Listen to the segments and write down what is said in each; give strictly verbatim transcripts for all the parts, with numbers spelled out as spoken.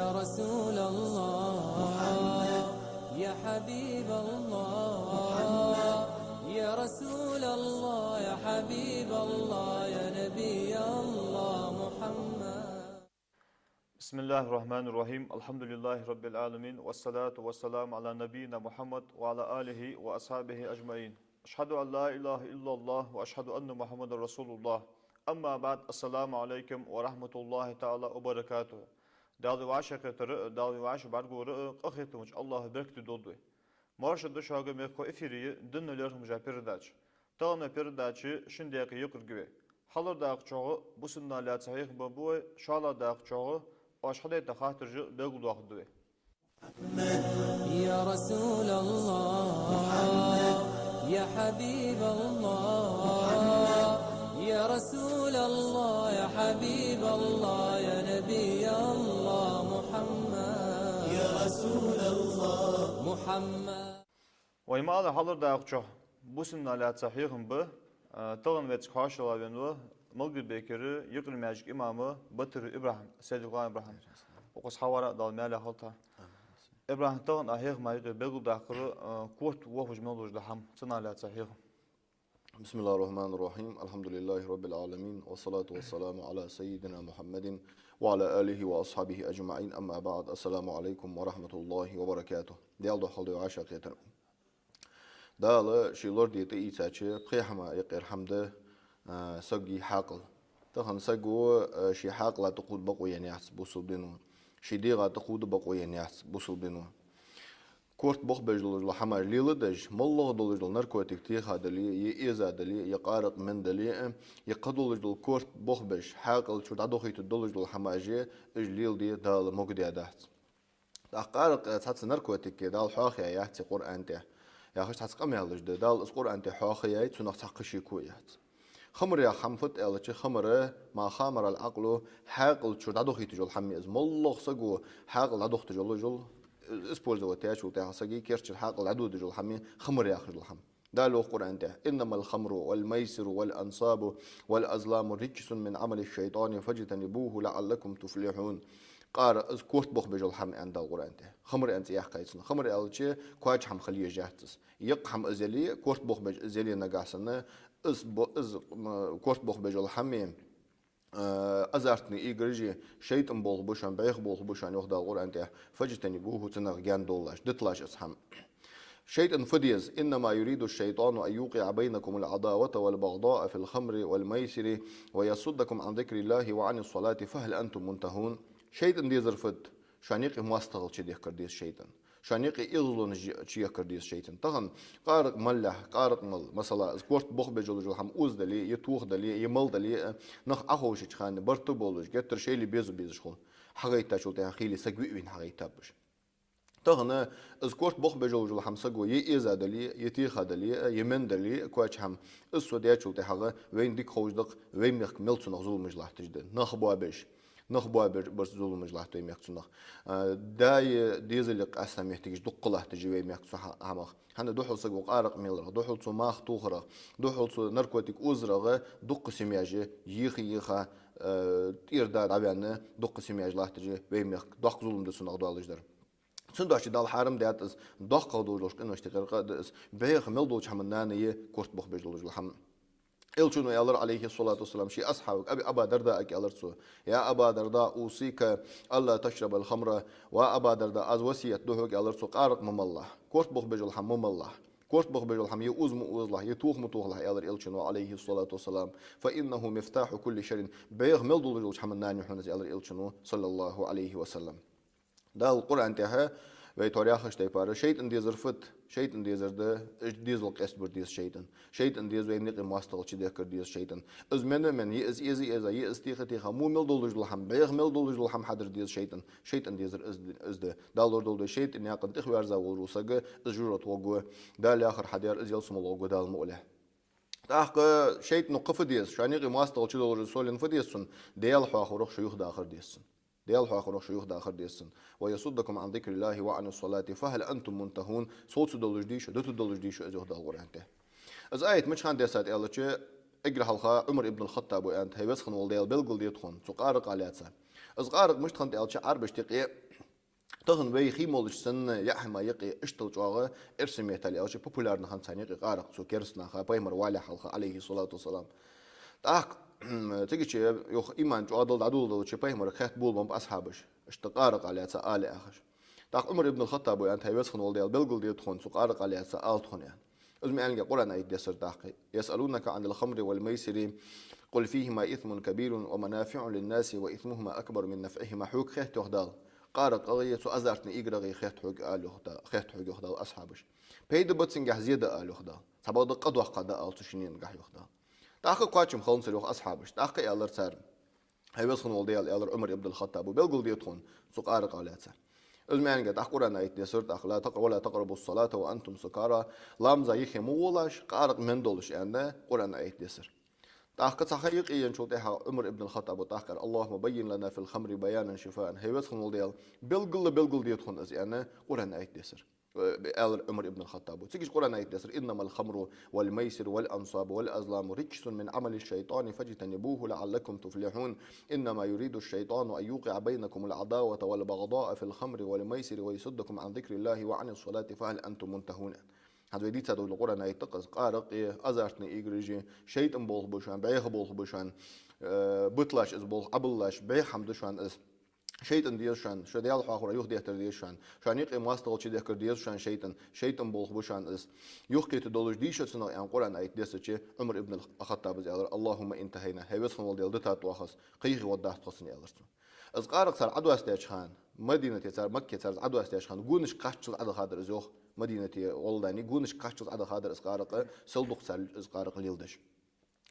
يا رسول الله، يا حبيب الله، يا رسول الله، يا حبيب الله، يا نبي الله محمد. بسم الله الرحمن الرحيم. الحمد لله رب العالمين. والصلاة والسلام على نبينا محمد وعلى آله وأصحابه أجمعين. أشهد أن لا إله إلا الله وأشهد أن محمدا رسول الله. أما بعد. السلام عليكم ورحمة الله تعالى وبركاته. Дала вай вӀашагӀкхетар а, Дала вай вӀаши бӀаргагур а къахетамча АллахӀа беркате долда вай. Марша да шуга, мехкахой, эфире я дина лерхӀамча передача. Тахан передача шин даькъе юкъерг я вай. Хьалхарча даькъа чу бусалба дина лаьца хьехам бергба вай, шоллагӀча даькъа чу оаш хьадайта хаттараш белгалдоахаргда вай. يا رسول الله، يا حبيب الله، يا رسول الله، يا حبيب الله، يا نبي الله محمد. يا رسول الله محمد. Вай ма аллара, хьалхарча даькъа чу бусалба дина лаьца хьехам ба, а, тахан вайцига хьоашалгӀа венав Малгобекера юкъера маьждига имам Батыров ИбрахӀим, Сайдулган ИбрахӀим. Укхаза хьавар а Дала маьлехь хилда. ИбрахӀим, тахан Ӏа хьехама юкъе белгалдаккхар, а, корта бохабеш мел долаш дола хӀама, цунах лаьца хьехам. بسم الله الرحمن الرحيم. الحمد لله رب العالمين. والصلاة والسلام على سيدنا محمد وعلى آله وأصحابه أجمعين. أما بعد. السلام عليكم ورحمة الله وبركاته. Даьла духьа хилда вай вӀашагӀкхетар. Дала ший лораде тӀаийцача пхе хӀаман юкъера хӀама да, а, сага хьаькъал. Тахан саго, а, ший хьаькъала тӀакхувда бокъо енна яц бусалба дино. Ший дегӀа тӀакхувда бокъо енна яц бусалба дино. Корта бохабеш долаш дола хӀамаш леладеш, моллагӀа долаш дола наркотик теха дале, е эза дале, е къаракъ мена дале, е кхы долаш дола корта бохабеш, хьаькъал чура дӀадохийта долаш дола хӀамаш, уж леладе Дала могадаь дац. ТӀаккха къаракъ, цхьацца наркотик Дала хьоахаяьяц Къуръан тӀа. Яхаш цхьацца къамаьлаш да. Дала из Къуръан тӀа хьоахаяьй, цунах цхьаккха шеко яц. Хамар яха хӀама фуд аьлча, хамар, ما خمر العقل, хьаькъал чура дӀадохийташ йола хӀама я из. МоллагӀа саго хьаькъал дӀадохийташ йолаш йола, использовать яьчул тӀехьагӀа сага керттера хьаькъал дӀадодаш йола хӀама я хамар яхаш дола хӀама. Дала йоах Къуръан тӀа: إنما الخمر والميسر والأنصاب والأزلام رجس من عمل الشيطان فاجتنبوه لعلكم تفلحون. Къаракъ, из корта бохабеш йола хӀама, аьннад Дала Къуръан тӀа. Хамар аьнна цӀи яьккхай цунах. Хамар аьлча, коча хӀама хила езаш яц из. Йоккха хӀама из яле, корта бохабеш из яле нагахьа санна, из бо-, из, м, корта бохабеш йола хӀама, э, азартные играш, шайтӀан болх ба шоана, бӀеха болх ба шоана, йоах Дала Къуръан тӀа. فاجتنبوه, цунах гаьна довлалаш, диталаш из хӀама. ШайтӀан фу деза: إنما يريد الشيطان أن يوقع بينكم العداوة والبغضاء في الخمر والميسر ويصدكم عن ذكر الله وعن الصلاة فهل أنتم منتهون. ШайтӀан дезар фуд? Шоана юкъе моастагӀал чудехкар деза шайтӀан. Шоана юкъе эгӀазлонаш чуехкар деза шайтӀан. Тахан къаракъ маллехь, къаракъ мала, масала, из корта бохабеш йолаш йола хӀама укхаза дале, е тоха дале, е мала дале, нах Ӏоховшача хана барт болаш, геттара шоайла беза безаш хул. ХьагӀайттачул тӀехьагӀа хийла саг виъ вийна хьагӀайттаб уж. Тахан из корта бохабеш йолаш йола хӀама саго е эза дале, е теха дале, е мена дале, коча хӀама, из со даьчул тӀехьагӀа вайна дика ховш да-кх вай мехка мел цунах зуламаш латташ да. Нах боабеш, нах боабеш барзкъа зуламаш латт вай мехка цунах. А, даь дезале къаьста моттигаш дуккха латташ я вай мехка цу хӀа-, хӀамах. ХӀана? Духхьал саго къаракъ маларах, духхьал цо мах тохарах, духхьал цо наркотик узарах дуккха семьяш йийха-йийха, э, тӀера да дӀаваьнна, дуккха семьяш латташ я вай мехка. Доккха зулам да цунах доаллаш дар. Цудухьа Дала хьарам даьд из, доккхагӀа долаш долча къиношта юкъера къа да из. БӀеха мел долча хӀаман нана я корта бохабеш долаш дола хӀама. Элчано аьлар, عليه الصلاة والسلام, ший асхьабага, Аби, Аба Дардаага аьлар цо: يا أبا الدرداء، أوصيك ألا تشرب الخمر. Ва Аба Дарда, аз васкет ду хьога, аьлар цо, къаракъ ма малалахь, корта бохабеш йола хӀама ма малалахь. Корта бохабеш йола хӀама е укхаза ма укхазалахь, е тоха ма тохалахь, аьлар Элчано, عليه الصلاة والسلام. فإنه مفتاح كل شر. БӀеха мел долаш долча хӀаман нана я хьона из, аьлар Элчано, صلى الله عليه وسلم. Дала Къуръан тӀа вайна тхьовра яхача тайпара, шайтӀан дезар фуд? ШайтӀан дезар да, дезал къоастабар деза шайтӀан. ШайтӀан деза вайна юкъе моастагӀал чудехкар деза шайтӀан. Из мена мена, е из эза эза, е из теха теха, во мел долаш дола хӀама, бӀеха мел долаш дола хӀама хьадар деза шайтӀан. ШайтӀан дезар из, из да. Дала лорадолда вай, шайтӀан наькъа тӀа тӀехваьрза волаш вола саг, из жожагӀате гӀоргва, Дала яхар хьадаьр, из ялсамала гӀоргва, Дала ма вале. ТӀаккха шайтӀано кхы фу деза? Шоана юкъе моастагӀал чудоаллаш, солин фу деза цунна? Даьла хьоахаварах шо юхадахар деза цунна. Даьла хьоахаварах шо юхадахар деза цунна. ويصدكم عن ذكر الله وعن الصلاة فهل أنتم منتهون. Совца долаш дий шо, дита долаш дий шо, из йоах Дала Къуръан тӀа. Из аят мича хана дессад аьлча, эггара хьалха Ӏумар ибн аль-ХаттӀаба аьннад: хӀай Веза хинна вола Даьла, белгалдаь тхона цу къаракъах лаьца. Из къаракъ мишта хиннад аьлча, Ӏарбашта юкъе Тахан вай хий молаш санна яа хӀама юкъе иштта чӀоагӀа эрсий меттала аьлча популярни хиннад царна юкъе къаракъ цу кераста наха, пайхамар валехьа хьалха, Ӏалайхи ссалату вассалам. ТӀаккха цигача юха иман чӀоагӀа дала дӀадоладелча пайхамарга хетта болабеннаб асхьабаш, иштта къаракъах лаьца ала яхаш. ТӀаккха Ӏумар ибн аль-ХаттӀаба аьннад: хӀай Веза хинна вола Даьла, белгалдаьд тхона, цу къаракъах лаьца ала тхона, аьнна. Из ма аьллинге Къуръан аят дессар тӀаккха: يسألونك عن الخمر والميسر قل فيهما إثم كبير ومنافع للناس وإثمهما أكبر من نفعهما. Хьога хетт, йоах Дала, къаракъагӀеи цу азартни играгӀеи хетт хьога, ала, йоах Да-, хетт хьога, йоах Дала, асхьабаш. Пайда ба цунгахь, зе да, ала, йоах Дала. Цхьабакъда къа доккха да, ала, цу шинненгахь, йоах Дала. ТӀаккха кхоачам хиланзар, йоах, асхьабаш. ТӀаккха аьлар цар: хӀай Веза хинна вола Даьла, аьлар Ӏумар ибн аль-ХаттӀаба, белгалдаьд тхона цу къаракъах лаьца. Из ма аьллинге тӀаккха Къуръан аят дессар тӀаккха: لا تق-، ولا تقربوا الصلاة وأنتم سكارى. Ламаза юхе ма гӀолаш, къаракъ мел долаш, аьнна, Къуръан аят дессар. ТӀаккха цхьа ха юкъе енначул тӀехьагӀа Ӏумар ибн аль-ХаттӀаба тӀаккха аьлар: اللهم بين لنا في الخمر بيانا شفاء. ХӀай Веза хинна вола Даьла, белгала белгалдаьд тхона из, аьнна, Къуръан аят дессар. Э, аьлар Ӏумар ибн аль-ХаттӀаба. Цигача Къуръан аят дессар: إنما الخمر والميسر والأنصاب والأزلام رجس من عمل الشيطان فاجتنبوه لعلكم تفلحون. إنما يريد الشيطان أن يوقع بينكم العداوة والبغضاء في الخمر والميسر ويصدكم عن ذكر الله وعن الصلاة فهل أنتم منتهون. ХӀанз вай дийца дола Къуръан аят да-кх из: къаракъи, азартни играши шайтӀан болх ба шоана, бӀеха болх ба шоана, э, биталаш из болх, Ӏобиллалаш бӀеха хӀама да шоана из. ШайтӀан деза шоана, шо Даьла хьоахавар юхадеттар деза шоана, шоана юкъе моастагӀал чудехкар деза шоана шайтӀан, шайтӀан болх ба шоана из. Юхакхийтта долаш дий шо цунах, аьнна, Къуръан аят дессача, Ӏумар ибн аль-ХаттӀаба аьлар: اللهم انتهينا. ХӀай Веза хинна вола Даьла, дита тӀа оаха из, кхайкхе гӀоргдац тхо цунна, аьлар цо. Из къаракъ цар Ӏодоастадаьча хана, Мадинате цар, Макке цар из Ӏодоастадаьча хана, гонашка кхаччалца Ӏодахадар из, йоах, Мадинате гӀолла дани, гонашка кхаччалца Ӏодахадар из къаракъ, сел дукха цар из къаракъ леладеш.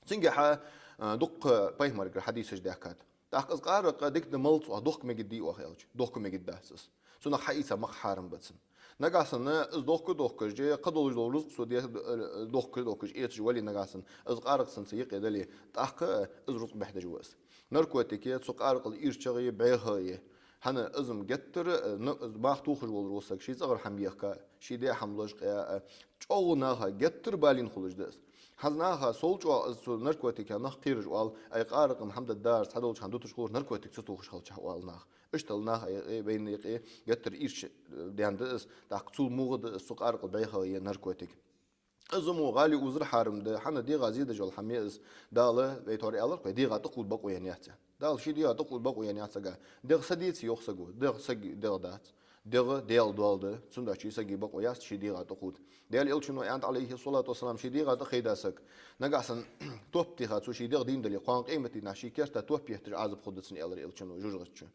Цунгахьа, а, дуккха пайхамарагара хьадисаш даьхкад. ТӀаккха из къаракъ дика да, малац оаха, дохка мегаргдий оаха аьлча, дохка мегаргдац из. Цунах хьаийца маха хьарам ба цунна. Нагахьа санна из дохка а дохкаш, кхы долаш дола рузкъа цо де-, э, дохка а дохкаш эцаш вале нагахьа санна, из къаракъ цунца юкъе дале, тӀаккха из рузкъа бӀехдеш ва из. Наркотики цу къаракъал ирчагӀа я, бӀехагӀа я. ХӀана, из-м геттара, э, н-, маха тохаш волаш вола саг, ший цӀагӀара хӀама ехка, ший даь хӀама лочкъаяь, э, чӀоагӀа наха геттара балийна хулаш да из. ХӀанз наха сел чӀоагӀа из цу наркотиках нах кхераш оал: ай, къаракъа-м хӀама дергдар, цхьадолча хана дуташ хулар, наркотик ца тохаш хилча, оал наха. Иштта наха юкъе, вайна юкъе геттара ирча, э, даьнна да из, тӀаккха цул мугӀа да из цу къаракъал бӀехагӀа я наркотик. Из мо гӀали узар хьарам да, хӀана, дегӀа зе деш йола хӀама я из. Дала, вай тхьовра аьлар-кх вай, дегӀа тӀакхувда бокъо енна яц. Дала ший дегӀа тӀакхувда бокъо енна яц сага. ДегӀ са деце, йоах саго, дегӀ сага дегӀ дац. ДегӀ Даьла доал да, цудухьа ший сага бокъо яц ший дегӀа тӀакхувда. Даьла Элчано аьннад, Ӏалайхи ссалату вассалам, ший дегӀа тӀакхайда саг, нагахьа санна топ теха цо ший дегӀ дийна дале, кхоана къематдийнахьа ший керта топ етташ Ӏазап хургда цунна, аьлар Элчано жожагӀатен чу.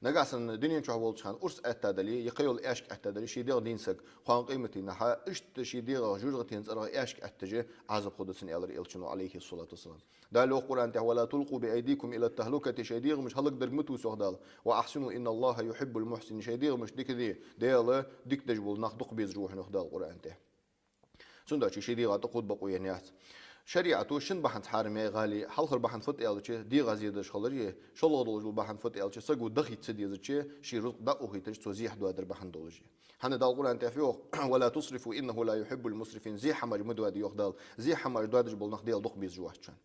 Нагахьа санна дунен чу волча хана урс аьтта дале, е кхыйола аьшк аьтта дале, ший дегӀ дийна саг, кхоана къематдийнахьа иштта ший дегӀах жожагӀатен цӀерагӀа аьшк аьтташ Ӏазап хургда цунна, аьлар Элчано, Ӏалайхи ссалату вассалам. Дала йоах Къуръан тӀа: ولا تلقوا بأيديكم إلى التهلكة, шоай дегӀамаш хӀалакдарга ма тувса, йоах Дала. وأحسنوا إن الله يحب المحسنين, шоай дегӀамаш дика де, Даьла дика деш бола нах дукха безаш ва хьона, йоах Дала Къуръан тӀа. Цудухьа ший дегӀа тӀакхувда бокъо енна яц. ШариӀато шин бахьанца хьарам яьй гӀали, хьалхара бахьан фуд аьлча, дегӀа зе деш хилар, е шоллагӀа долаш дола бахьан фуд аьлча, саго даха йиц ца дезача, ший рузкъа дӀаухийташ, цо зе хьадоадар бахьан долаш. ХӀана, Дала Къуръан тӀа фу йоах: ولا تسرفوا إنه لا يحب المسرفين, зе хӀамаш ма доаде, йоах Дала, зе хӀамаш доадеш бола нах Даьла дукха безаш вац шоана.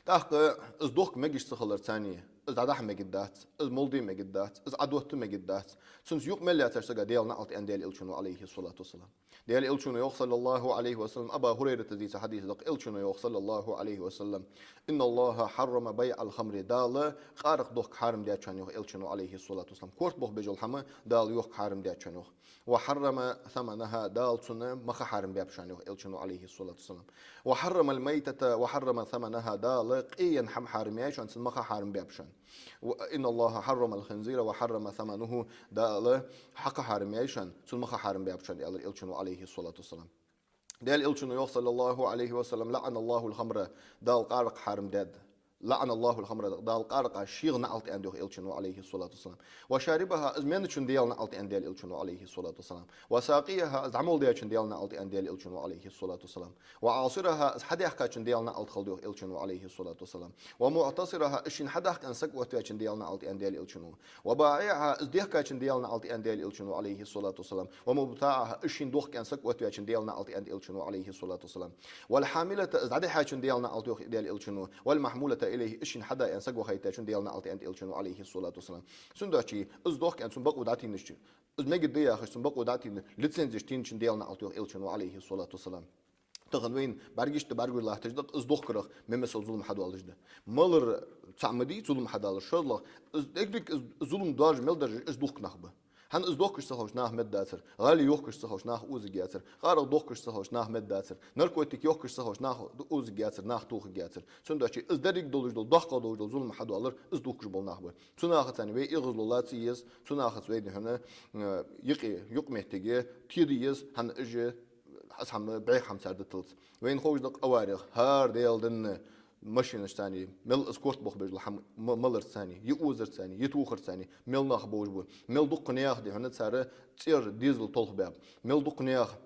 ТӀаккха из дохка мегаш ца хиларца, из дӀадахьа мегаргдац, из молде мегаргдац, из Ӏодотта мегаргдац. Цунца юкъ мел лаьцача сага Даьла наӀалт аьннад Даьла Элчано, Ӏалайхи ссалату вассалам. Даьла Элчано йоах, саллаллахӀу Ӏалайхи ва саллам, Абу ХӀурайрата дийца хьадис да-кх, Элчано йоах, саллаллахӀу Ӏалайхи ва саллам: إن الله حرم بيع الخمر, Дала къаракъ дохка хьарам даьд шоана, йоах Элчано, Ӏалайхи ссалату вассалам. Корта бохабеш йола хӀама Дала йохка хьарам даьд шоана, йоах. وحرم ثمنها, Дала цун маха хьарам баьб шоана, йоах Элчано, Ӏалайхи ссалату вассалам. وحرم الميتة وحرم ثمنها, Дала къе енна хӀама хьарам яьй шоана, цун маха хьарам баьб шоана. و-, إن الله حرم الخنزير وحرم ثمنه, Дала хьакха хьарам яьй шоана, цун маха хьарам баьб шоана, аьлар Элчано, Ӏалайхи ссалату вассалам. Даьла Элчано йоах, саллаллахӀу Ӏалайхи ва саллам: لعن الله الخمر, Дала къаракъ хьарам даьд. لعن الله الخمر, Дала къаракъа шийга наӀалт аьннад, йоах Элчано, Ӏалайхи ссалату вассалам. وشاربها, из менначун Даьла наӀалт аьннад Даьла Элчано, Ӏалайхи ссалату вассалам. وساقيها, из дӀамал даьчун Даьла наӀалт аьннад Даьла Элчано, Ӏалайхи ссалату вассалам. وعاصرها, из хьадаьхкачун Даьла наӀалт хилда, йоах Элчано, Ӏалайхи ссалату вассалам. ومعتصرها, из шийна хьадаьхка саг оттаваьчун Даьла наӀалт аьннад Даьла Элчано. وبائعها, из дехкачун Даьла наӀалт аьннад Даьла Элчано, Ӏалайхи ссалату вассалам. ومبتاعها, из шийна дохка саг оттаваьчун Даьла наӀалт аьннад Элчано, Ӏалайхи ссалату вассалам. والحاملة, из дӀадихьачун Даьла наӀалт, йоах Даьла Элчано. والمحمولة إليه, из шийна хьадаь аьнна саг вахийтачун Даьла наӀалт, аьннад Элчано, عليه الصلاة والسلام. Цудухьа из дохк аьнна цун бакъо дӀатийннача, из мегаргда яхаш цун бакъо дӀатийна лицензеш тийнначун Даьла наӀалт, йоах Элчано, عليه الصلاة والسلام. Тахан вайна бӀаргашта бӀаргаш латташ да, из дохкарах мел-мел зулам хьадоалаш да. Малар цхьа ма дий зулам хьадалар, шозлагӀа, из деррига из зулам доаржа мел даржаш, из духк нах ба. ХӀана из дохкаш ца ховш нах мед дацар, гӀали йохкаш ца ховш нах узаргьяцар, къаракъ дохкаш ца ховш нах мед дацар, наркотик йохкаш ца ховш нах узаргьяцар, нах тохаргьяцар. Цудухьа из деррига долаш дола, доккха долаш дола зулам хьадоалар из духкаш бола нах ба. Цу нахаца вай эгӀазло лаца еза, цу нахаца вай духьала, э, юкъе, юкъ-моттиге теда еза, хӀана аьлча из хӀама бӀеха хӀама цар диталца. Вайна ховш да къаварих, хӀара Даьла дина машинашца, мел из корта бохабеш дола хӀама ма-, маларца, е узарца, е тохарца, мел нах бовш ба. Мел дукха наьха духьала цар цӀера дезал толхабаьб. Мел дукха наьха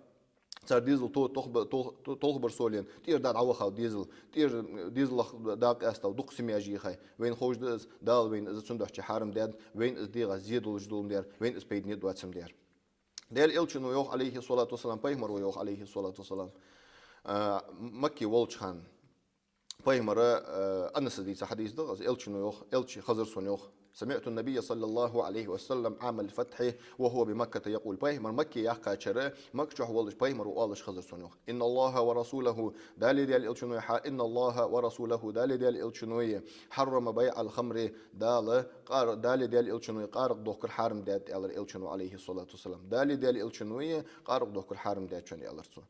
цар дезал то-, тохба-, тох-, то-, толхабар совленна, тӀера дӀа дӀавахав дезал, тӀера дезалах дакъа къаьстав, дукха семьяш йийхай. Вайна ховш да из, Дала вайна из цудухьа хьарам даьд, вайна из дегӀа зе долаш доландаь, вайна из пайдане доацандаь. Даьла Элчано йоах, عليه الصلاة والسلام, пайхамаро йоах, عليه الصلاة والسلام, а, Макке волча хана, пайхамара, а, Анаса дийца хьадис да из, Элчано йоах, Элча хезар сона йоах: سمعت النبي صلى الله عليه وسلم عام الفتح وهو بمكة يقول. Пайхамар Макке яьккхача шера, Макка чу волаш пайхамаро оалаш хезар сона йоах: إن الله ورسوله, Даьлеи Даьла Элчанои хьа-, إن الله ورسوله, Даьлеи Даьла Элчанои, حرم بيع الخمر, Дала къар-, Даьлеи Даьла Элчанои къаракъ дохкар хьарам даьд, аьлар Элчано, عليه الصلاة والسلام. Даьлеи Даьла Элчанои къаракъ дохкар хьарам даьд шоана, аьлар цо.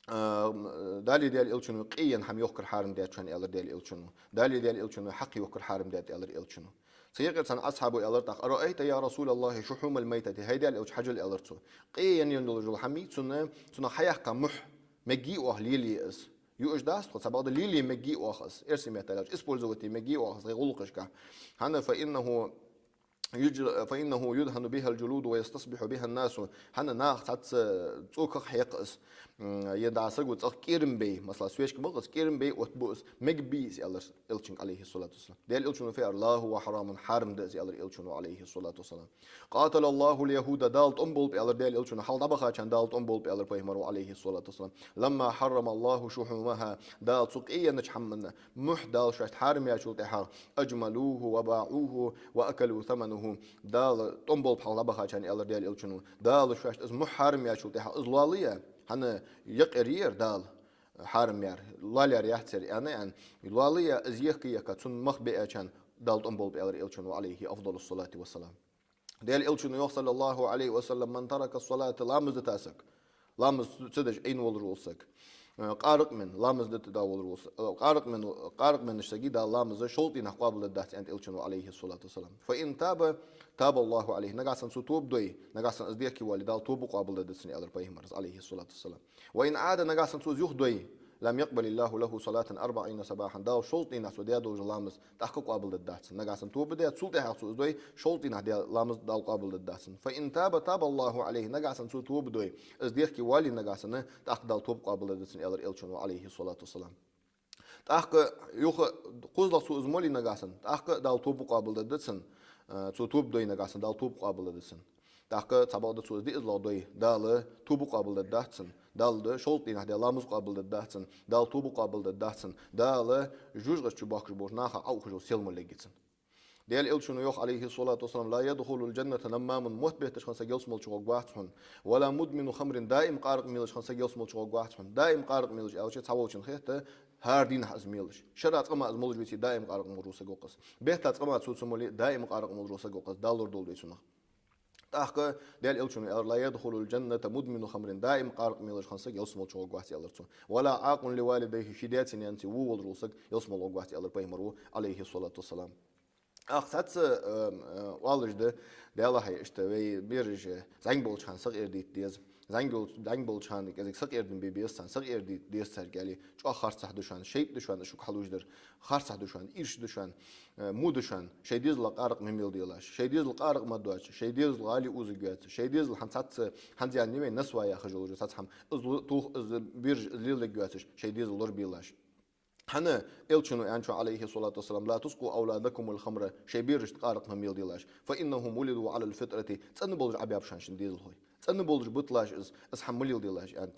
А, Даьлеи Даьла Элчанои къе енна хӀама йохкар хьарам даьд шоана, аьлар Даьла Элчано. Даьлеи Даьла Элчанои хьакъ йохкар хьарам даьд, аьлар Элчано. Цхьан юкъера цхьан асхьабо аьлар тӀаккха: أرأيت يا رسول الله شحوم الميتة, хӀай Даьла Элча, хьажал, аьлар цо. Къе енна долаш дола хӀама, цунна, цунах хьаяьккха мухь мегий оаха лелае из? Юаш дац тхо, цхьабакъда лелае мегий оаха из. Эрсий меттала аьлча, использовать е мегий оаха из вай гӀулакхашка. ХӀана, فإنه يج-, فإنه يدهن بها الجلود ويستصبح بها الناس. ХӀана, наха цхьацца цӀоках хьекха из. М, е дӀа саго цӀагӀа кӀерам бе, масала, свечка бакъ из, кӀерам бе, оттабу из, мегабий из, аьлар Элчанга, عليه الصلاة والسلام. Даьла Элчано фу аьлар: لا، هو حرام, хьарам да из, аьлар Элчано, عليه الصلاة والسلام. قاتل الله اليهود, Дала тӀом болба, аьлар Даьла Элчано, хьалха дӀабахачарна Дала тӀом болба, аьлар пайхамаро, عليه الصلاة والسلام. لما حرم الله شحومها, Дала цу къе еннача хӀаман мухь Дала шоашта хьарам яьчул тӀехьагӀа, أجملوه وباعوه وأكلوا ثمنه. Дала тӀом болба хьалха дӀабахачарна, аьлар Даьла Элчано. Дала шоашта из мухь хьарам яьчул тӀехьагӀа из лоалае, хӀана, юкъера яр Дала хьарам яр, лоалаяр яц ер, аьнна, аьнна, лоалае, из ехка-ехка, цунна мах беачарна Дала тӀом болба, аьлар Элчано, عليه أفضل الصلاة والسلام. Даьла Элчано йоах, صلى الله عليه وسلم: من ترك الصلاة, ламаз дита саг, ламаз ца деш Ӏийна волаш вола саг, э, къаракъ менна, ламаз дита да волаш вола саг, э, къаракъ менна, къаракъ меннаш сага Дала ламаз шовзткъа дийнахьа къоабалдергдац, аьннад Элчано, عليه الصلاة والسلام. فإن تاب، تاب الله عليه. Нагахьа санна цо тоба дой, нагахьа санна из дехке вале, Дала тоба къоабалдергда цунна, аьлар пайхамара, عليه الصلاة والسلام. وإن عاد, нагахьа санна цо из юха дой, لم يقبل الله له صلاة أربعين صباحا. Дала шовзткъа дийнахьа цо даь долаш дола ламаз тӀаккха къоабалдергдац. Нагахьа санна тоба даь, цул тӀехьагӀа цо из дой, шовзткъа дийнахьа даь ламаз Дала къоабалдергдац. فإن تاب، تاب الله عليه. Нагахьа санна цо тоба дой, из дехке вале нагахьа санна, тӀаккха Дала тоба къоабалдергда цунна, аьлар Элчано, عليه الصلاة والسلام. ТӀаккха юха кхозлагӀа цо из моле нагахьа санна, тӀаккха Дала тоба къоабалдергда цунна, э, цо тоба дой нагахьа санна, Дала тоба къоабалдергда цунна. ТӀаккха цхьабакъда цо из диъазлагӀа дой, Дала тоба къоабалдергдац цунна. Дала шовзткъа дийнахьа даь ламаз къоабалдергдац цунна. Дала тоба къоабалдергдац цунна. Дала жожагӀате чу бохкаш болча наха Ӏоухаш йола сел ма лергья цунна. Даьла Элчано йоах, عليه الصلاة والسلام: لا يدخل الجنة نمام, мотт бетташ хинна саг ялсмала чу гӀоргвац хьона, ولا مدمن خمر, даим къаракъ мелаш хинна саг ялсмала чу гӀоргвац хьона. Даим къаракъ мелаш аьлча, цхьаволчунна хет хӀара дийнахьа из мелаш. Шера цкъа-м из молаш веце, даим къаракъ молаш вола саг ва-кх из. Бетта цкъа-м цо ца моле, даим къаракъ молаш вола саг ва-кх из, Дала лорадолда вай цунах. ТӀаккха Даьла Элчано аьлар: لا يدخل الجنة مدمن خمر, даим къаракъ мелаш хинна саг ялсмала чу гӀоргвац, аьлар цо. ولا عاق لوالديه, ший даьцеи наьнацеи во волаш вола саг ялсмала гӀоргвац, аьлар пайхамаро, عليه الصلاة والسلام. Ах, цхьацца, э, э, оалаш да, Даьлахьа, иштта вай бераш зӀамига болча хана сакъердайта деза. ЗӀамига бол-, зӀамига болча хана кӀезига сакъердам бе беза царна, сакъердайта деза царга, аьле, чӀоагӀа харцахьа да шоана, шайтӀа да шоана, из шуга хьалуш дар, харцахьа да шоана, ирча да шоана, э, во да шоана, шоай дезала къаракъ ма мелделаш, шоай дезала къаракъ ма доацаш, шоай дезала гӀали узаргваьца, шоай дезала хӀанз цхьацца, хӀанз яьннай вай насвая яхаш йола, цхьацца хӀама, из лу-, тух-, из бераш, из лелаергвоацаш, шоай дезал лорабелаш. ХӀана Элчано аьннад, عليه الصلاة والسلام: لا تسقوا أولادكم الخمر, шоай берашта къаракъ ма мелделаш, فإنهم ولدوا على الفطرة, цӀена болаш Ӏобаьб шоана шун дезалхой. ЦӀена болаш биталаш из, из хӀама ма леладелаш, аьннад.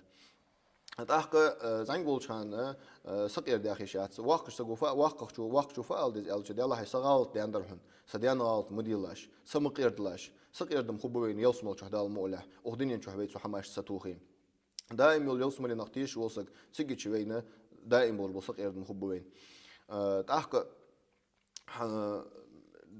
ТӀаккха, э, зӀамига волча хана, э, сакъердаяха йиш яц. Воккхача саго фу, воккхачо, воккхачо фу ала деза аьлча, Даьллахьа, са гӀалат даьннадар хьона, са даьнна гӀалат ма делаш, са ма къердалаш, сакъердам хургба вайна ялсмале чухь Дала мукъалехь, укх дунен чухь вай цу хӀамашца ца тохе. Даим йола ялсмаленах тешаш вола саг, цигача вайна даим болаш бола сакъердам хургба вайна. Э, тӀаккха хьа-,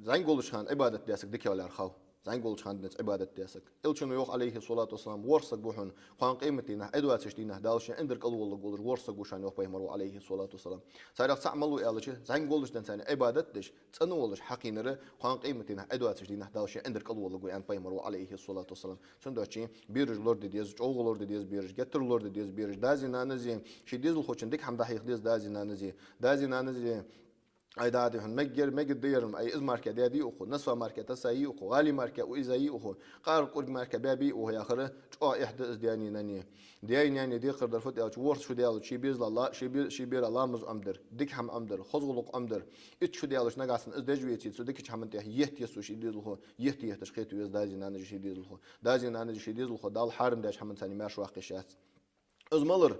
зӀамига волча хана Ӏибадат даь саг дикагӀа лаьрхӀа хов. ЗӀамига волча хана динца Ӏибадат даь саг. Элчано йоах, Ӏалайхи ссалату вассалам, ворхӀ саг ва хьона, кхоана къематдийнахьа, Ӏи доацача дийнахьа Дала ший ӀиндагӀа кӀалволларгволаш ворхӀ саг ва шоана, йоах пайхамара, Ӏалайхи ссалату вассалам. Царех цаӀ малув аьлча, зӀамига волча денз царна Ӏибадат деш, цӀена волаш хьакхийнар, кхоана къематдийнахьа, Ӏи доацача дийнахьа Дала ший ӀиндагӀа кӀалволларгва аьнна пайхамара, Ӏалайхи ссалату вассалам. Цудухьа бераш лораде деза, чӀоагӀа лораде деза бераш, геттара лораде деза бераш, дази-нанази, ший дезалхочун дика хӀама дӀахьеха деза дази-нанази, дази-нанази. Ай, дади, хьона мегаргдар, мегаргда ер, ай, из мара даьдий укхо, насвар мара тасайий укхо, гӀалий мара уйзайий укхо, къаракъург мара баьбий укхо яхар чӀоагӀа эхь да из даьнеи наьнеи. Даьи наьнеи декхар дар фуд аьлча, ворхӀ шу даьлча, ший безала ла-, ший бе-, ший бера ламаз Ӏомадар, дика хӀама Ӏомадар, хоза гӀулакх Ӏомадар. Итт шу даьлча, нагахьа санна из деш веце, цу дикача хӀаман тӀа етт еза цо ший дезалхо, етт етташ хетаву веза дази-нанази ший дезалхо. Дази-нанази ший дезалхо Дала хьарам даьча хӀаманца маьрша ваккха йиш яц. Из малар,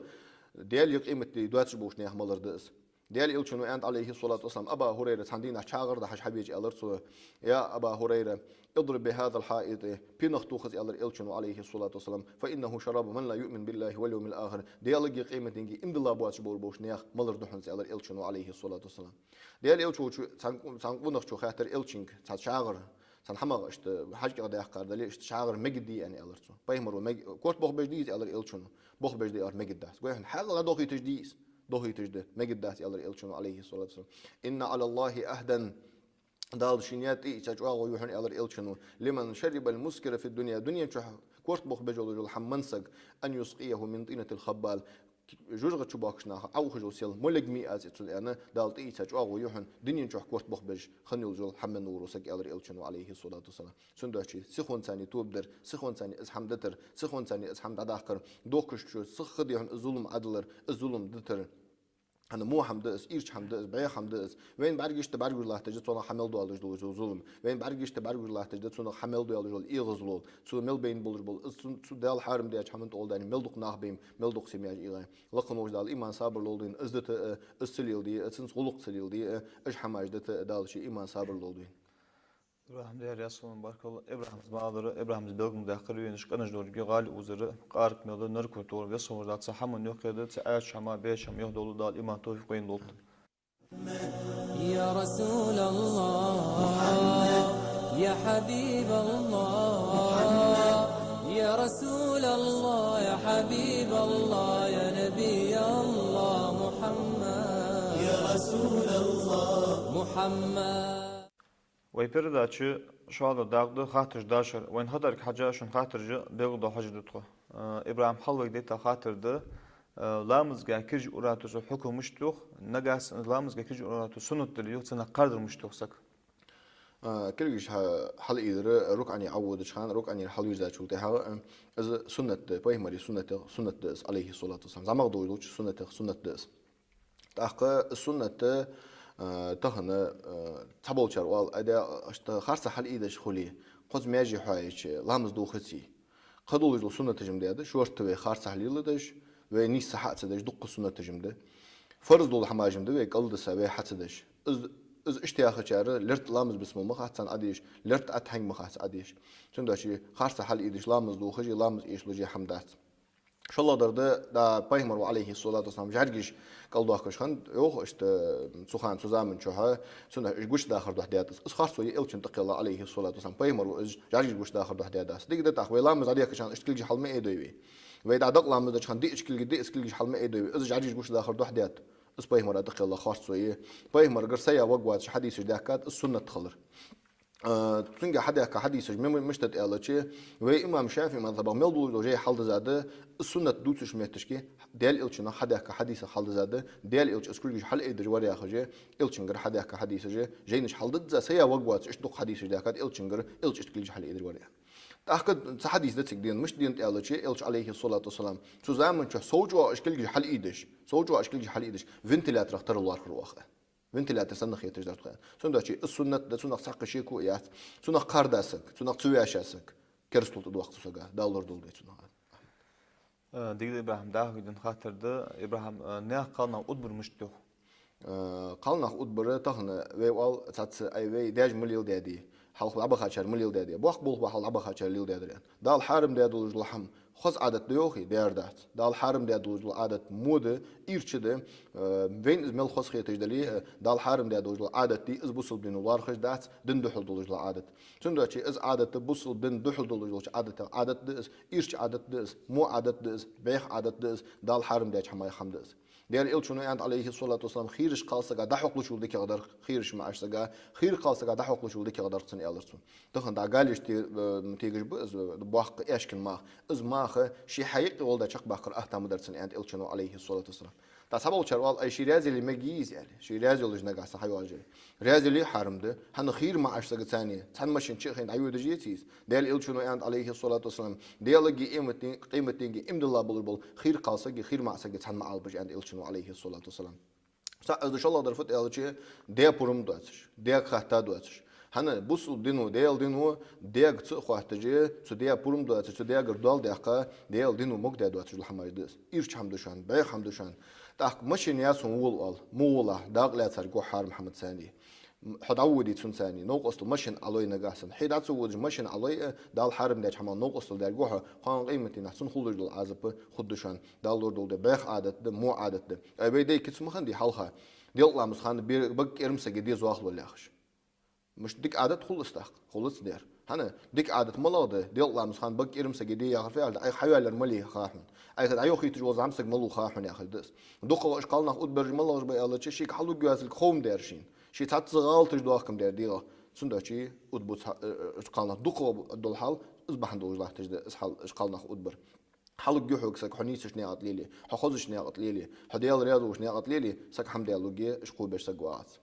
Даьла е къематди доацаш болча наьха малар да из. Даьла Элчано аьннад, Ӏалайхи ссалату вассалам, Аба ХӀурайра цхьан дийнахьа чагӀар дахьаш хьабеча аьлар цо: «يا أبا هريرة، اضرب بهذا الحائط، пенах тоха из», аьлар Элчано, Ӏалайхи ссалату вассалам, «فإنه شراب من لا يؤمن بالله واليوم الآخر». Даьлага, къематденга иман дилла боацаш болаш болча наьха малар да хьона из, аьлар Элчано, Ӏалайхи ссалату вассалам. Даьла Элча волча цхьан, цхьан къонахчо хаьттар Элчанга, цхьан чагӀар, цхьан хӀамах иштта хьаж кӀал даьккхар дале, иштта чагӀар мегаргдий аьнна, аьлар цо. Пайхамара мег-, корта бохабеш дий из, аьлар Элчано. Бохабеш да, аьлар, мегаргдац. Гой хьона, хьаькъал дӀадохийташ дий из? Дохийташ да, мегаргдац, аьлар Элчано, Ӏалайхи ссалату вассалам. «إن على الله عهدا». Дала шийна яь тӀаийца чӀоагӀо я хьона, аьлар Элчано. «لمن شرب المسكر في الدنيا». Дунен чухь корта бохабеш волаш вола хӀама менна саг, «أن يسقيه من طينة الخبال». ЖожагӀате чубоагӀача наха Ӏоухаш йола сел моллагӀа ма яц цунна, аьнна, Дала тӀаийца чӀоагӀо я хьона, дунен чухь корта бохабеш хинна йолаш йола хӀама менна вора саг, аьлар Элчано, Ӏалайхи ссалату вассалам. Цудухьа сихонцара тоба дар, сихонцара из хӀама дитар, сихонцара из хӀама дӀадаккхар, дохкашчо сиха да хьона из зулам Ӏодилар, из зулам дитар. ХӀана, во хӀама да из, ийрча хӀама да из, бӀеха хӀама да из. Вайна бӀаргашта бӀаргагуш латташ да цунах хьа мел доаллаш дола зулам. Вайна бӀаргашта бӀаргагуш латташ да цунах хьа мел доаллаш дола эгӀазло. Цо мел байна болаш бола, из цун, цу Дала хьарам даьча хӀаман тӀа гӀолла даьнна мел дукха нах бе, мел дукха семьяш эгӀа. Лакха волча Дала иман, сабар лолда вайна, из дита а, из ца леладе а, цунца гӀулакх ца леладе а, уж хӀамаш дита а, Дала ший иман, сабар лолда вайна. ИбрахӀим, Даьла раьза хилва, баркал. ИбрахӀима малагӀа дар, ИбрахӀима белгал ма даьккхар вайна, уж къаьнаш долга гӀала узар, къаракъ мел дар, наркотикар, весомаш дац, цхьа хӀаман юххе да, цхьа аьшача хӀаман, бешача хӀаман юхадовла, Дала иман, товфикъ вайна лолда. يا رسول الله، يا حبيب الله، يا رسول الله، يا حبيب الله، يا نبي الله محمد. يا رسول الله محمد. Вай передача шоллагӀа дакъа да хаттараш дашар. Вайна хетарга хьежжа, шун хаттараш белгалдоаккхаш да тхо. Э, ИбрахӀим, хьалвега дайта хаттар да: э, ламазга киржа ура тосу хьукам мишта я, нагахьа санна ламазга киржа ура тосу суннат дале а, цунах кхардар мишта я сага? Э, кулгаш хьа-, хьалъайдар рукуӀе Ӏоводача хана, рукуӀера хьалвийрзачул тӀехьагӀа, э, из суннат да, пайхамара суннат, суннат да из, Ӏалайхи ссалату вассалам. ЗӀамагӀа долча суннатех суннат да из. ТӀаккха суннат, э, тахан, э, цхьаболчар оал, айда, иштта харцахьа хьалъайдеш хуле, кхозза маьже хьоайича, ламаз дохаций. Кхыдолаш дола суннаташ-м да, шортта вай харцахьа леладеш, вай нийсса хьа а ца деш, дукха суннаташ-м да. Фарз дола хӀамаш-м да вай кӀалдиса, вай хьа ца деш. Из, из иштта яхачар лерттӀа ламаз бисмал ма хац царна Ӏодеш, лерттӀа аттахьият ма хац Ӏодеш. Цудухьа харцахьа хьалъайдеш ламаз дохаш, ламаз эшалуш хӀама дац. ШоллагӀдар да, да, пайхамара, Ӏалайхи ссалату вассалам, жӀаргаш кӀалдоахкаш хиннад, йоах, иштта, цу хана, цу заман чухь, цунах уж гучадахар духьа даьд из. Из харцо я Элчанна тӀакхелла, Ӏалайхи ссалату вассалам, пайхамара уж жӀаргаш гучадахар духьа даьд из. Дика да тӀаккха, вай ламаз дӀадехкача хана иштта кулгаш хьал ма айдой вай. Вай дӀа дакъа ламаз деча хана диъ кулг, диъ кулгаш хьал ма айдой вай. Из жӀаргаш гучадахар духьа даьд. Из пайхамара тӀакхелла харцо я. Пайхамарагара сая ваг воацаш хьадисаш даьхкад, из суннат хилар. Э, цунга хьадаьхка хьадисаш ма-, мишта да аьлча, вай имам ШафиӀий мазхӀабах мел долаш дола жай хьалдизад, из суннат дувцача метташка, Даьла Элчанах хьадаьхка хьадисах хьалдизад, Даьла Элча из кулгаш хьалъайдеш вар яхаш, Элчангара хьадаьхка хьадисаш, жайнаш хьалдизза, сая ваг воацаш иштта дукха хьадисаш даьхкад, Элчангара, Элча иштта кулгаш хьалъайдеш вар яхаш. ТӀаккха цхьа хьадис да цига денна, мишта денад аьлча, Элча, Ӏалайхи ссалату вассалам, цу заман чухь сов чӀоагӀа уж кулгаш хьалъайдеш, сов чӀоагӀа уж кулгаш хьалъайдеш, вентиляторах тара лоархӀар оаха. Вентилятор санна хеташ дар тхо. Цудухьа из суннат да, цунах цхьаккха шеко яц. Цунах кхарда саг, цунах ца ваьша саг керастал тӀадоаккх цу сага, Дала лорадолда вай цунах. Э, дика да, ИбрахӀим, дӀахо дина хаттар да. ИбрахӀим, э, наьха кхалнах удбар мишта да? Э, кхалнах удбар тахан вай оал цхьацца, ай, вай даьша ма леладаьдий, хьалха дӀабахачар ма леладаьдий, боккха болх ба хьалха дӀабахачар леладаьдар аьнна. Дала хьарам даь долаш дола хӀама хоза Ӏадат да йоахий, дера дац. Дала хьарам даь долаш дола Ӏадат во да, ийрча да, э, вайна из мел хоза хеташ дале а, Дала хьарам даь долаш дола Ӏадат дий, из бусалба дино лоархӀаш дац, дина духьал долаш дола Ӏадат. Цудухьа из Ӏадат да, бусалба дина духьал долаш долча Ӏадатех Ӏадат да из, ийрча Ӏадат да из, во Ӏадат да из, бӀеха Ӏадат да из, Дала хьарам даьча хӀамаех хӀама да из. Даьла Элчано аьннад, Ӏалайхи ссалату вассалам, хийрача кхалсага дӀахьокхалуш вола дикагӀа дар, хийрача маӀача сага, хийра кхалсага дӀахьокхалуш вола дикагӀа дар цунна, аьлар цо. Тахан дӀа галеш те-, э, тегаш ба из, э, боккха аьшкан мах. Из мах ший хьаюкъе гӀолла чакхбаккхара ахтам ма дар цунна, аьннад Элчано, Ӏалайхи ссалату вассалам. ТӀаккха цхьаболчар оал, ай, ше раьза яле мегаргья из, аьле. Ше раьза йолаш нагахьа санна хьайоагӀаш яле. Раьза яле хьарам да. ХӀана, хийра маӀача сага царна цхьан машина чу а хайна дӀайодаш яций из? Даьла Элчано аьннад, Ӏалайхи ссалату вассалам, Даьлагеи къематден-, къематденагеи иман дилла болаш бола хийра кхалсагаи хийра маӀача сагаи цхьана ма Ӏалба уж, аьннад Элчано, Ӏалайхи ссалату вассалам. ЦаӀ из да, шоллагӀа дар фуд аьлча, даь пурам доацаш, даьга хатта доацаш. ХӀана, бусалба дино, Даьла дино, даьга ца а хоатташ, цу даь пурам доацаш, цу даьгара доал даьккха, Даьла дино могадаь доацаш дола хӀамаш да из. Ийрча хӀама да шоана, бӀеха хӀама да шоана. ТӀаккха машина яц хьона вола оал, ма волахь, дакъа лаьцарга гу хьо хьарам хӀамаца царна. Хьо дӀаводий цунца царна, новкъостал машина Ӏалой нагахьа санна. Хье дӀа ца водаш машина Ӏалой а, Дала хьарам даьча хӀамах новкъостал даьрга гу хьо, кхоана къематдийнахьа цунна хулаш дола Ӏазап хургда шоана. Дала лорадолда, бӀеха Ӏадат да, во Ӏадат да. Ай, вай даьй кица ма хиннадий хьалха, делкъа ламаза хана бер-, бага кӀерам сага де зоахалол яхаш. Мишта дика Ӏадат хул из тӀаккха? Хулац, дера. ХӀана, дика Ӏадат малагӀа да, делкъа ламаза хана бага кӀерам сага де яхар фу аьлча, Ӏайха хьаваьлар малий ха хьона, Ӏайха дӀайохийташ вола зӀамсаг малув ха хьона яхар да из. ДукхагӀа уж кхалнах удбараш малагӀаш ба аьлча, шийга хьалургйоацилга хов ма дар шийна. Ший цхьацца гӀалаташ доахка ма дар дегӀах. Цудухьа удбу ца-, э, э, уж кхалнах дукхагӀа дола хьал из бахьан долаш латташ да, из хьал уж кхалнах удбар. Хьалургья хьога саг хьо нийсача наькъа тӀа леле, хьо хозача наькъа тӀа леле, хьо Даьла раьза волча наькъа тӀа леле, саг хӀама даьлургья, уж кхобеш саг вац.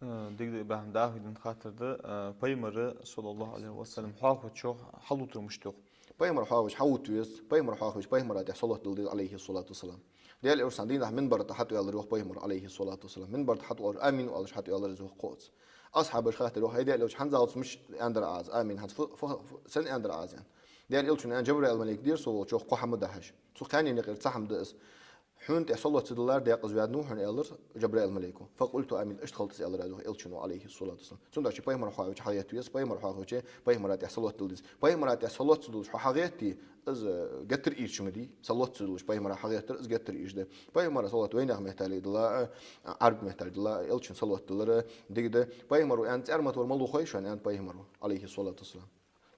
Э, дика да, ИбрахӀим, дӀахо дина хаттар да. Э, пайхамара, саллаллахӀу Ӏалайхи ва саллам, хьоахавеча хьалвутар мишта да йоах? Пайхамар хьоахавеча хьалвут веза, пайхамар хьоахавеча пайхамара тӀа салот дилла деза, Ӏалайхи ссалату вассалам. Даьла Элча цхьан дийнахьа минбара тӀа хьатӀаваьлар йоах пайхамар, Ӏалайхи ссалату вассалам. Минбара тӀа хьатӀавоагӀаш, амин оалаш хьатӀаваьлар из йоах кхоаца. Асхьабаша хаьттар йоах, ай Даьла Элча, хӀанзалца мишта аьннадар Ӏа из, амин, хӀанз фу-, фу-, фу-, сенна аьннадар Ӏа из, аьнна. Даьла Элчано аьннад, Жабраил малайк дера со волча хьо кхо хӀама дахьаш. Цу кхаьннена юкъера цхьа хӀама да из. Хьона тӀа салот ца диллар декъаза ваьннав хьона, аьлар Жабраил малайко. فقلت آمين, иштта хилда из, аьлар йоах Элчано, Ӏалайхи ссалату вассалам. Цудухьа пайхамар хьоахавеча хьагӀетта веза, пайхамар хьоахавеча пайхамара тӀа салот дилла деза. Пайхамара тӀа салот ца дуллаш хьо хьагӀеттий, из геттара ийрча ма дий. Салот ца дуллаш пайхамара хьагӀеттар, из геттара ийрча да. Пайхамара салот вайнаьха меттала дилла а, Ӏарбий меттала дилла а, Элчана салот диллар дика да. Пайхамара аьннад, цӀермата вар малув хой шоана, аьннад пайхамара, Ӏалайхи ссалату вассалам.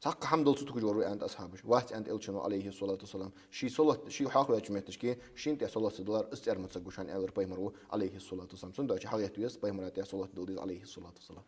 Цхьаккха хӀама дале цу тӀа тӀехьа вар ва, аьннад асхьабаша. Вац, аьннад Элчано, Ӏалайхи ссалату вассалам. Ший салот, ше хьоахавеча метташка шийна тӀа салот ца диллар, из цӀермата саг ва шоана, аьлар пайхамара, Ӏалайхи ссалату вассалам. Цудухьа хьагӀетта веза, пайхамара тӀа салот дилла деза, Ӏалайхи ссалату вассалам.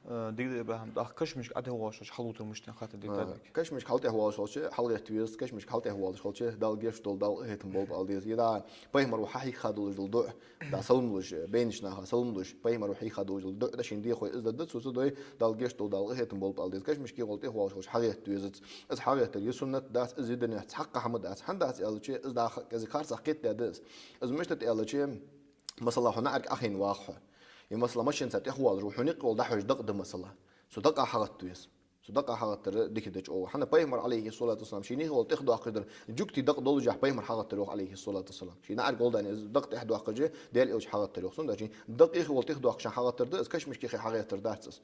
Э, дика да, ИбрахӀим, тӀаккха кашамашка хьалтӀехвоалаш хилча хьалвутар мишта да йоах, хаттар да. Э, тӀабига. Кашамашка хьалтӀехвоалаш хилча, хьалгӀетта веза, кашамашка хьалтӀехвоалаш хилча, Дала гешт долда, Дала къахетам болба ала деза. Е да, пайхамара хьахьийха долаш дола дуӀа, да, салам луш, бейнача наха салам луш, пайхамара хьийха долаш дола дуӀа да шийна дехой, из дергда, цо ца дой, Дала гешт долда, Дала къахетам болба ала деза. Кашамашка гӀолла тӀехвоалаш хилча хьагӀетта везац. Из хьагӀеттар е суннат дац, из е динах цхьаккха хӀама дац. ХӀана дац аьлча, из дӀахо кӀезига харцахьа кхетадаь да из. Из мишта да аьлча, масала, хьо наӀарга Ӏохайна вагӀа хьо. Е, масала, машенаца тӀехвоалаш ва, хьона юкъе вола дӀахьош дакъа да, масала. Цу дакъа хьагӀетта веза. Цу дакъа хьагӀеттар дика да чӀоагӀа. ХӀана, пайхамар, Ӏалайхи ссалату вассалам, ший наьха гӀолла тӀехдоаккхаш дар, жугтий дакъа долаш хьа пайхамар хьагӀеттар йоах, Ӏалайхи ссалату вассалам. Ший наӀарга гӀолла даьнна из дакъа тӀехдоаккхаш, Даьла Элча хьагӀеттар йоах. Цудухьа дакъа наьха гӀолла тӀехдоаккхаш хьагӀеттар да из, кашамашка хьагӀеттар дац из.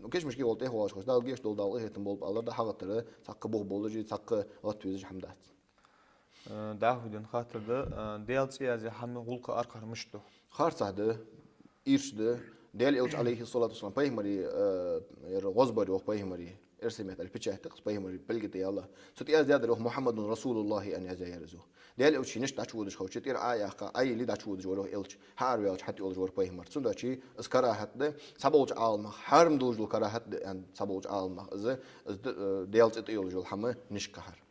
Кашамашка гӀолла тӀехвоалаш хилча, Дала гешт долда, Дала къахетам болба алар да, хьагӀеттар цхьаккха бух болаш, цхьаккха гӀатта везаш хӀама дац. Э, дӀахо дина хаттар да, э, Даьла цӀи язъяь хӀама гӀулакха аркхар мишта да? Харцахьа да, ийрча да. Даьла Элча, Ӏалайхи ссалату вассалам, пайхамара, э, ер гӀозбар йоах пайхамара, эрсий меттала печать да-кх из, пайхамара пӀелг тӀа яьлла. Цу тӀа яздаьдар йоах, «Мухьаммадун Расулуллахи», аьнна язъяьяр из йоах. Даьла Элча ший ништа дӀачуводаш хилча, тӀера Ӏо а яьккха, Ӏо а елий дӀачуводаш вар йоах Элча. Хьаарваьлча хьатӀайолаш вар пайхамар. Цудухьа из карахӀат да, цхьаболча Ӏаламнаха, хьарам долаш дола карахӀат да аьннад цхьаболча Ӏаламнаха. Из, из д-, э, Даьла цӀи тӀа йолаш йола хӀама нишка хьар.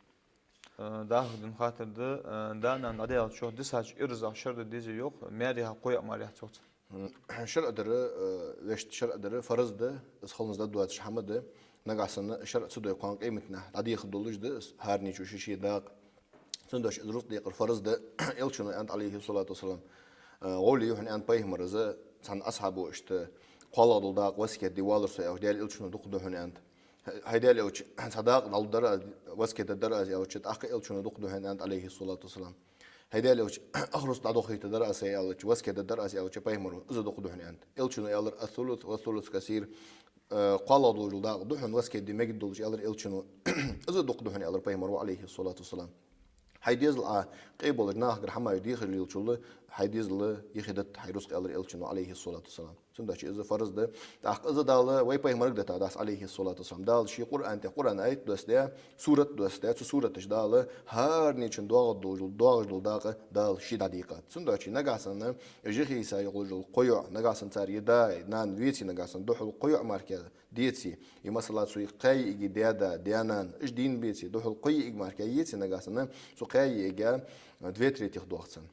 Э, дӀахо дина хаттар да, э, да-нана дӀадаьлча дисача ирзах шарӀа дар дезий йоах, маьрехьа, кхоъ а мара яц йоах цар? М, шарӀа дар, э, вешта, шарӀа дар фарз да, из хиланза дӀадоацаш хӀама да. Нагахьа санна шарӀа ца дой, кхоана къематдийнахьа дӀадехаргдолаш да из, хӀаране чу ший-ший дакъа. Цудухьа из рузкъа декъар фарз да. Элчано аьннад, Ӏалайхи ссалату вассалам, э, гӀолла я хьона, аьннад пайхамара, из цхьан асхьабо иштта кхоалагӀа дола дакъа васкет де воаллар со, аьлча, Даьла Элчано дукха да хьона, аьннад. ХӀай Даьла Элча, цхьа дакъа дӀалургдар аз, васкет дергдар аз аьлча, тӀаккха Элчано дукха да хьона аьннад, Ӏалайхи ссалату вассалам. ХӀай Даьла Элча, ахрус дӀадохийтаргдар аз аьлча, васкет дергдар аз аьлча, пайхамаро, из дукха да хьона аьннад. Элчано аьлар: «الثلث والثلث كثير». Э, кхоалагӀа долаш дола дакъа да хьона васкет де мегаргдолаш, аьлар Элчано. Из дукха да хьона, аьлар пайхамаро, Ӏалайхи ссалату вассалам. ХӀай дезал Ӏа къе болча нахагара хӀамаш дехаш лелачул, хӀай дезал юхедитт хьай рузкъа, аьлар Элчано, Ӏалайхи ссалату вассалам. Цудухьа из фарз да. ТӀаккха из Дала вай пайхамарга дитад, Ӏалайхи ссалату вассалам. Дала ший Къуръан тӀа Къуръан аят доссадаь, сурат доссадаь, цу сураташа Дала хӀаранечун доагӀаш дола, доагӀаш дола дакъа Дала ше дӀадийкъад. Цудухьа нагахьа санна юхе йиса йолаш йола кхо йоӀ, нагахьа санна цар е да, е нана веце, нагахьа санна духхьал кхо йоӀ мара деце, е, масала, цу кхаь йиӀига даь-да, даь-нана, уж дийна беце, духхьал кхо йиӀиг мара еце, нагахьа санна цу кхаь йиӀига две трети доагӀа цунна.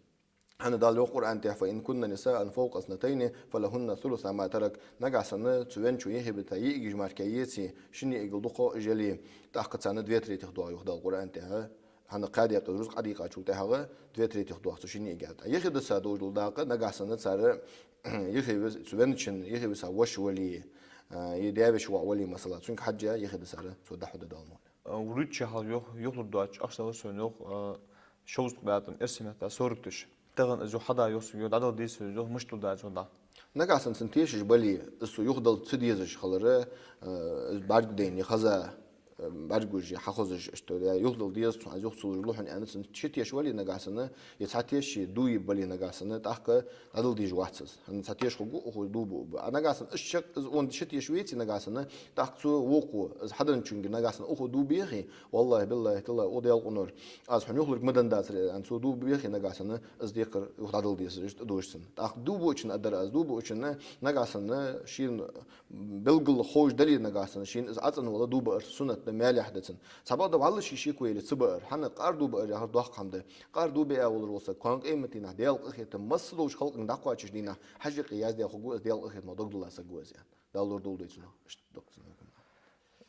ХӀана, Дала йоах Къуръан тӀа: «فإن كن نساء فوق اثنتين فلهن ثلثا ما ترك». Нагахьа санна цу венначо юхебита йиӀигаш мара еце, шин йиӀигал дукхагӀа уж яле, тӀаккха царна две трети доагӀа, йоах Дала Къуръан тӀа. ХӀана, кхаь даькъаза рузкъа Ӏадийкъачул тӀехьагӀа две трети доагӀа цу шин йиӀига. ТӀаккха юхедиса долаш дола дакъа, нагахьа санна цар юхе вис-, цу венначун юхе виса воша вале, а, е даь-веший воӀ вале, масала, цунга хьежжа юхедисар цо дӀахьоргда, Дала мукъ лой. А, вурийтта шу хьалха йоах, юхалургдоацаш ахча далар сона, йоах, а, шовзткъа бӀаь тӀем, эрсий меттала сорок тысяч. Тахан из юха хьада, йоах, сога, йоах, дӀадала деза, йоах, мишта дергда из, йоах, дӀа. Нагахьа санна цунна тешаш бале, из цо юхадала ца дезаш хилар, а, из бӀаргадайна хоза, а, бӀаргагуш, хьахозаш, иштта, е юхадала деза цунна, аз юха ца луш лу хьона аьнна, цунна ше тешаш вале нагахьа санна, е цхьа теша дув бале нагахьа санна, тӀаккха дӀадала дезаш вац из. ХӀана, цхьа теша хургва, укхо дув буаргба. А нагахьа санна из шек, из он ше тешаш веце нагахьа санна, тӀаккха цо вокхо, из хьаденначунга нагахьа санна укхо дув бехе, валлахӀи, биллахӀи, таллахӀи, укх Даьла къиношка, аз хьона юхалург ма денна дацар аьнна, цо дув бехе нагахьа санна, из декхар юха дӀадала деза, иштта дош цунна. ТӀаккха дув буачунна аргдар аз, дув буачунна, нагахьа санна шийна белгала ховш дале нагахьа санна, шийна из Ӏа цӀенвала дув баар суннат да, маьлехь да цунна. Цхьабакъда вӀалла ший шеко яле ца баар, хӀана, къар дув баар яхар доккха хӀама да. Къар дув биа волаш вола саг кхоана къематдийнахьа Даьла къахетам массадолча халкъага дӀакхоачача дийнахьа хьажжакъе яздаь хургва из, Даьла къахетамах дог дилла саг ва из, аьнна. Дала лорадолда вай цунах. Иштта дог цунах.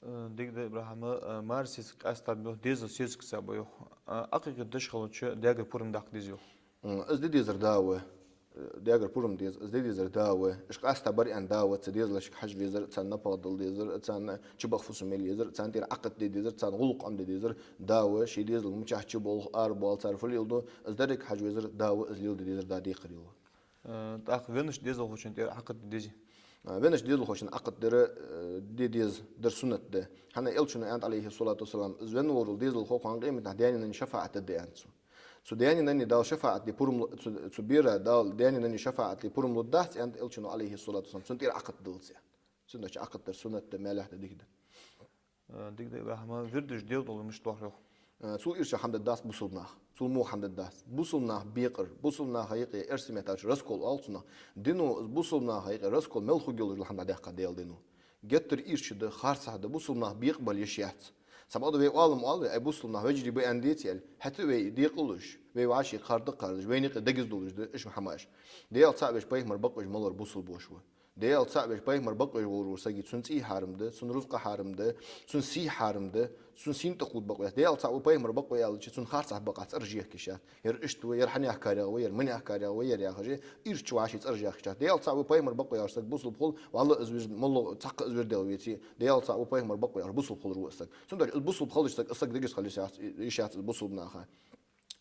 Э, дика да, ИбрахӀим, э, мар сесаг къаьстад йоах, дезал сесаг саба йоах. Э, Ӏакъикъат деш хилча, даьгара пурам даккха деза йоах. М, из де дезар да ва. Э, даьгара пурам деза, из де дезар да ва. Уж къаьста бар аьнна да ва, цу дезалашка хьажа везар, царна напагӀа дала дезар, царна чубаха фусам мел езар, царна тӀера Ӏакъат де дезар, царна гӀулакх Ӏомаде дезар да ва. Ший дезал мичахьа чубоалх, арабоал, цар фу леладу, из деррига хьажа везар да ва, из леладе дезар да декхар я. Э, тӀаккха веннача дезалхочун тӀера Ӏакъат де дезий? А, веннача дезалхочун Ӏакъат дар, э, де деза, дар суннат да. ХӀана, Элчано аьннад, Ӏалайхи ссалату вассалам, из венна волаш вола дезалхо кхоана къематдийнахьа даь-наьна шафаӀат дергда аьннад цо. Цу даь-наьна Дала шафаӀат де пурам лу-, цу, цу бера Дала даь-наьна шафаӀат де пурам лургдац аьннад Элчано, Ӏалайхи ссалату вассалам, цунна тӀера Ӏакъат даллалца. Цудухьа Ӏакъат дар суннат да, маьлехь да, дика да. Э, дика да, ИбрахӀим, вирдаш дегӀадоалар мишта дохар йоах? Э, цул ирча хӀама дергдац бусалба наха. Цул во хӀама дергдац. Бусалба наха бекъар, бусалба наха юкъе, эрсий меттала раскол оал цунах. Дино из бусалба наха юкъе раскол мел хургйолаш дола хӀама дӀадаьккхад Даьла дино. Геттара ирча да, харцахьа да, бусалба нах бекъабала йиш яц. Цхьабакъда вай Ӏалам оал вай, ай, бусалба нах вежарий ба аьнна деций аьле, хӀаьта а вай декъалуш, вай вӀаший кхарда кхардаш, вайна юкъе дегаза долаш да уж хӀамаш. Даьла цаӀ веш, пайхамар бакъвеш мел вар бусалба воша ва. Даьла цаӀ веш, пайхамар бакъвеш волаш вола сага цун цӀий хьарам да, цун рузкъа хьарам да, цун сий хьарам да, цун сийна тӀакхувда бакъвеш. Даьла цаӀ ва, пайхамар бакъве аьлча, цун харцахьа бакъахьа цӀераш ехка йиш яц. Ер иштта ва, ер хьанех карагӀа ва, ер манех карагӀа ва, ер яхаш, ирча вӀаший цӀераш ехка йиш яц. Даьла цаӀ ва, пайхамар бакъве аьлча саг бусалба хул, валлахӀи, из вир-, моллагӀа цхьаккха из вирд ваьлча веце, Даьла цӀа ва, пайхамар бакъве аьлча бусалба хулаш ва из саг. Цудухьа из бусалба хилча саг, из саг дегаза хила йиш яц, йиш яц из бусалба наха.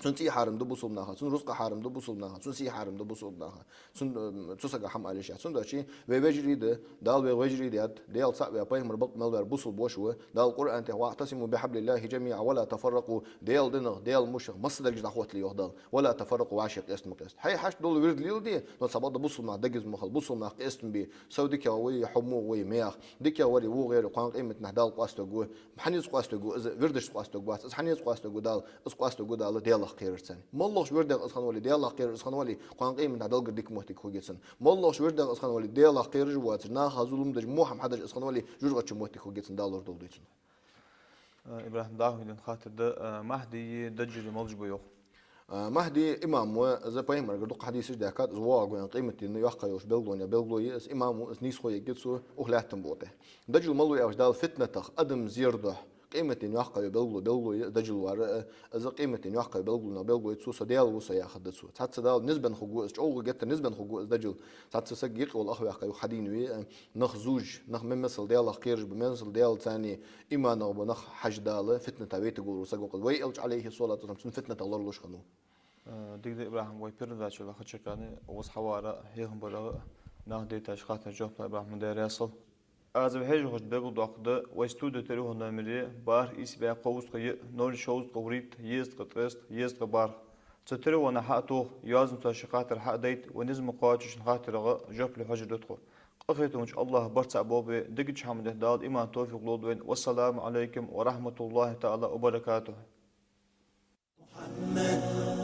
Цун цӀий хьарам да бусалба наха, цун рузкъа хьарам да бусалба наха, цун сий хьарам да бусалба наха, цун, э, цу сага хӀама ала йиш яц. Цудухьа вай вежарий да, Дала вай вежарий даьд, Даьла цаӀ ваь, пайхамар бакъ мел ваьр бусалба воша ва. Дала Къуръан тӀа: «واعتصموا بحبل الله جميعا ولا تفرقوا». Даьла динах, Даьла мушах массадаргаш дӀахоттале, йоах Дала. «ولا تفرقوا», вӀаший къеста ма къеста. ХӀай, хьашт дола вирд леладе, но цхьабакъда бусалба нах дегаза ма хила, бусалба нах къеста ма бе. Со дикагӀа вий, хьо вогӀа вий ма яха. ДикагӀа варий, вогӀа варий, кхоана къематдийнахьа Дала къоастаргва. ХӀанз къоастаргва из, вирдашца къоастаргвац из, хӀанз къоастаргва Дала, из къоастаргва Дала Даьлах кхерарца. МоллагӀча вирдех из хинна вале, Даьлах кхераш из хинна вале, кхоана къематдийнахьа Даьлагара дика моттиг хургья цун. МоллагӀча вирдех из хинна вале, Даьлах кхераш а воацар, наха зулам деш, во хӀама хьадеш из хинна вале, жожагӀатен моттиг хургья цун, Дала лорадолда вай цунах. Э, ИбрахӀим, дӀахо дийна хаттар да, э, Махьдии Даджали малаш ба йоах? А, Махьди имам ва, из пайхамарагара дукха хьадисаш даьхкад, из воагӀаргва аьнна, къематдийнахьа йоккха йолаш белгало я, белгало я, из имам ва, из нийсхо ергья цо укх лаьттан букъа тӀа. Даджал малув аьлча, Дала фитнатах, адам зердахь, Къематдийнахьа йола белгало, белгало я дажал вар, э, из къематдийнахьа йола белгало, нах белгало я цо, со Даьла ва со яхар да цо. Цхьацца Дала низ бенна хургва из, чӀоагӀа геттара низ бенна хургва из дажал. Цхьацца саг юкъе вола ах ваьккха юха хьадийна ве, э, нах зувш, нах мел-мел Даьлах кхераш ба, мел-мел Даьлаца иманах ба нах хьажа Дала, фитната вайтаргволаш саг ва-кх из. Вай Элча, Ӏалайхи ссалату вассалам, цун фитната лоралуш хиннав. Э, дика да, ИбрахӀим, вай передача ла хачакани, укхаза хьавара, хьехам барара, нах дайтача хаттарашта жоп лу, ИбрахӀим, Даьла раьза хилва. Аз вай хьежархошта белгалдоаккхаргда, вай студи телефон номер я: бархӀ ийс бӀаь кхузткъа йиъ, ноль шовзткъа вурийтта, езткъа ткъеста, езткъа бархӀ. Цу телефона хьа а тоха, йоазонца шун хаттар хьа а дайта, вай низ ма кхоачача шун хаттарашта жоп лу хьожаргда тхо. Къахетамча АллахӀа барт цхьа болба вай, дикача хӀаман тӀа Дала иман, товфикъ лолда вайна. Вассаламу Ӏалайкум ва рахьматуллахӀи таӀала ва баракатухӀ.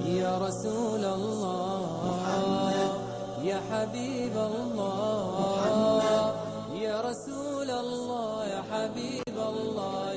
يا رسول الله، يا حبيب الله، يا رسول الله، يا حبيب الله،